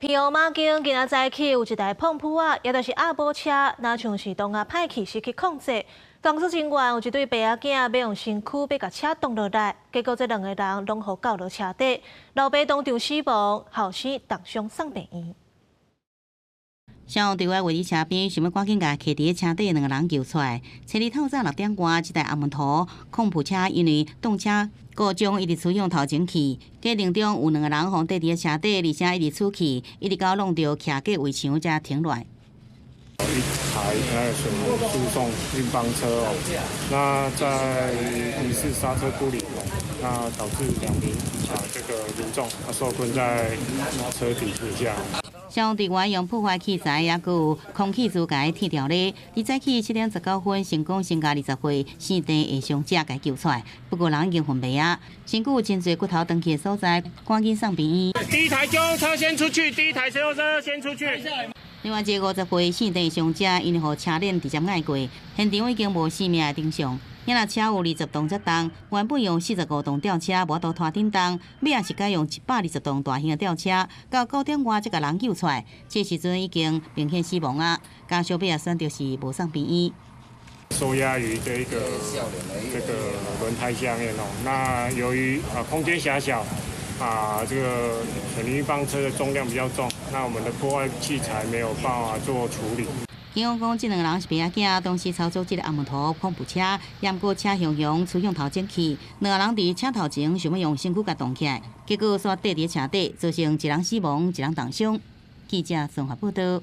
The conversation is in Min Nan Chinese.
平陽馬間今仔早起有一台膨噗仔，也就是鴨母車，若像是當下歹去失去控制。工作人員有一對爸仔囝欲用身軀欲共車擋落來，結果這兩個人攏予絞落車底，老爸當場死亡，後生重傷送病院。消防隊員圍佇車邊，想欲趕緊共卡佇車底兩個人救出來。昨日透早6點外，這台阿門圖膨噗車因為擋車故障，一直趨向頭前去。過程中有兩個人予綴佇車底，而且一直出氣，一直到挵著徛過圍牆才停落來。一台那個水泥輸送運幫車哦，那在疑似剎車不靈哦，那導致兩名啊這個民眾受困在車底底下。消防隊員用破壞器材，也閣有空氣錘共伊鐵牢咧。佇早起7點19分，成功先共20歲姓鄭的傷者共救出來，不過人已經昏迷啊，身軀有真濟骨頭斷去的所在，趕緊送病院。第一台救護車先出去，第一台救護車先出去。另外一個50歲姓鄭的傷者，因為予車輪直接壓過，現場已經無生命的徵象。遐車有20噸遮重，原本用45噸吊車無法度拖頂重，尾仔是改用120噸大型的吊車，到9點外才共人救出來。這時陣已經明顯死亡啊！家屬尾仔選擇是無送病院。受壓於這個輪胎下面哦，那由於啊空間狹小，啊這個水泥運幫車的重量比較重，那我們的破壞器材沒有辦法做處理。警方講，這兩個人是爸仔囝，當時操作這个阿門圖膨噗車，毋過車雄雄趨向頭前去，兩个人佇車頭前想欲用身軀共擋起來，結果煞綴佇車底，造成一人死亡，一人重傷。記者綜合報道。